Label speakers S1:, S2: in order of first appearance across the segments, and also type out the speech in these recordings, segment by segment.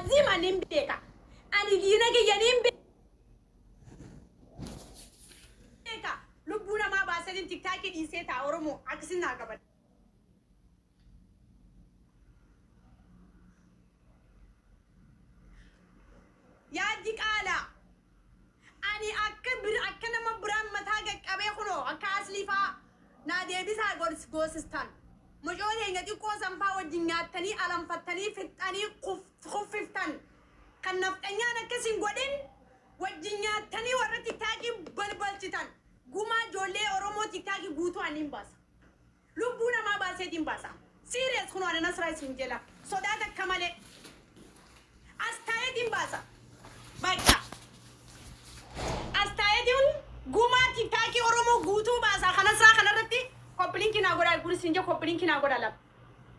S1: Laazima nin beeka. Ani diina kiyya nin beeka. Lubbuu namaa baaseetiin tiktaakii dhiisee ta'a Oromoo akkasin naa qabadha. Yaa diqaalaa. Ani akka bir akka nama biraan mataa qaqqabee kunoo akka aslii faa naa deebisaa gols goosistan. Mucoo teenya xiqqoo san faa wajjin nyaattanii alanfattanii fixxanii kuffiftan. Kan nafxanyaan akkas hin godhin wajjin nyaattanii warra tiktaakii balbalchitan. Gumaa ijoollee Oromoo tiktaakii guutuu ani hin baasa. Lubbuu namaa baaseetiin baasa. Serious kunoo ana Nasraa isin jela. Sodaa takka malee. As taa'eetiin baasa. Bakka. As taa'eetiin gumaa tiktaakii Oromoo guutuu baasa. Kan Nasraa kanarratti koppilinkii naa godhaa. Kun isin jee koppilinkii naa godhaa lama.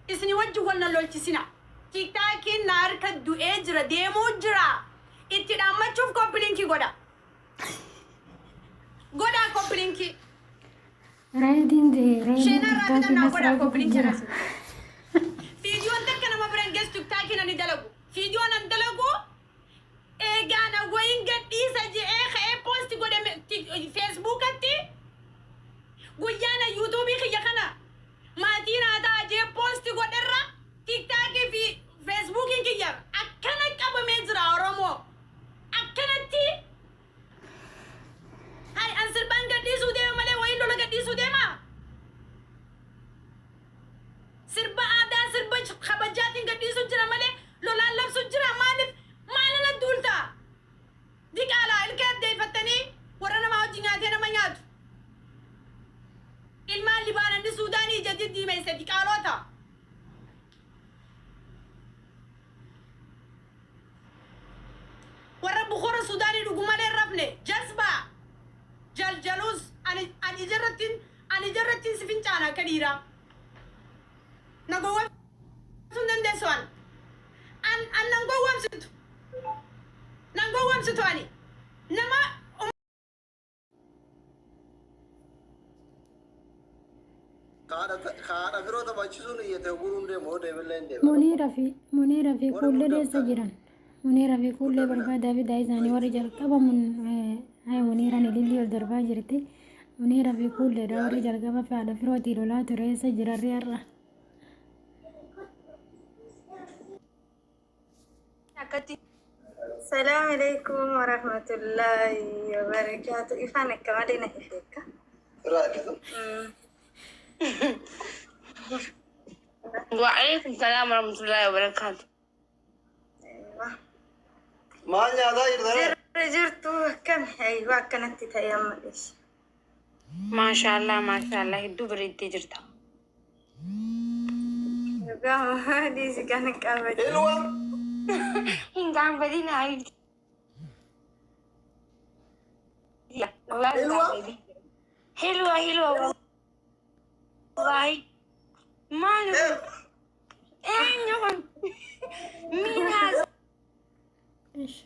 S1: Isin wajjin wal na lolchisina. Tiktaakiin na harka du'ee jira deemuu jira. Itti dhaammachuuf koppilinkii godha. Godhaa koppilinkii.
S2: Reediin reediin
S1: Sheenaa irraa
S2: tiktookii
S1: bitan naa godhaa
S2: Nasraa
S1: koppilinkii
S2: jira.
S1: irraa. Fiidiyoon takka nama bira hin geessu tiktaakiin ani dalagu. Fiidiyoon an dalagu eegaa na wayin gadhiisa je'ee ka'ee poosti godhe feesbuukatti guyyaa na yuutuubii kiyya kana maatii naa ta'a jee poosti godherra tiktaakii fi feesbuukiin kiyya akkana qabamee jira Oromoo. Akkanatti Hay an sirbaan gadhiisuu deema malee wayiin lola gadhiisuu deemaa? Sirba aadaa sirba kabajaatiin gadhiisuu jira malee lolaan labsuu jira maaliif maalana duulta? Diqaalaa ilkee addeeffattanii warra namaa wajji nyaatee nama nyaatu. Ilmaan Libaananni Suudaanii ija diddiimeesse diqaaloota. Warra bukora Sudaanii dhugu malee hin rafne. Jazbaa! Jaljaluus ani ani ijarrattiin ani ijarrattiin si fincaana akka dhiiraa. Na gowwomsuu hin dandeessu an. An an nan gowwomsitu. Nan gowwomsitu ani. Nama
S3: Haadha firoo taphachisuun iyyate oguruun deemu hoo deemillee hin deema.
S2: Muniira fi Muniira fi
S3: Warri
S2: kuulleen eessa
S3: muddamtan.
S2: jiran? Muniira fi kuullee barbaadaa fidaa isaanii warri jalqaba mun ay Muniiraan ilillii ol darbaa jirti. Muniira fi kuulleedha warri jalqaba fi haadha firootii lolaa ture eessa jirarri har'a?
S4: Akkatti.
S5: Salaam alaikum warahmatullahi wabarakatuh. Ifaan akka malee na ifeekka.
S3: Irraa eeggatu.
S4: Wa'alaikum salaam warahmatullahi wabarakatuh.
S3: Maal nyaataa jirta ree?
S5: Jirra jirtu akkami? Ayyuu akkanatti ta'e amma dhiisi.
S4: Maashaallah maashaallah hedduu bareeddee jirta.
S5: Dhugaa dhiisi kana qabate.
S3: Ilwa.
S4: Hin gaanfatin habiibti.
S3: Hilwa.
S4: Hilwa hilwa wallahi. Maal kun? Eenyu kun? Miinaas.
S2: Ish.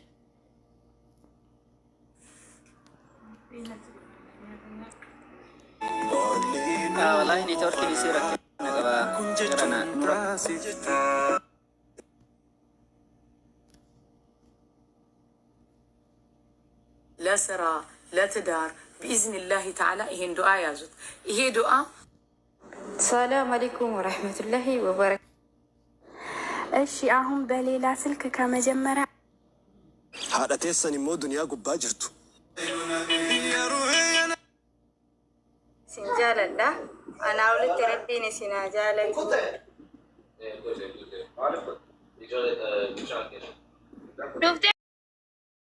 S6: Wallahi networkiin isii rakkina qaba. Jarana dura.
S7: ለስራ ለትዳር ቢኢዝኒላሂ ተዓላ ይሄን ዱዓ ያዙት። ይሄ ዱዓ
S5: ሰላም አለይኩም ወረህመቱላሂ ወበረካቱ።
S8: እሺ አሁን በሌላ ስልክ ከመጀመሪያ
S9: Haadha teessan immoo duniyaa gubbaa jirtu.
S5: Isin jaaladha. Anaa olitti rabbiin isin haa jaalatu.
S4: Dhuftee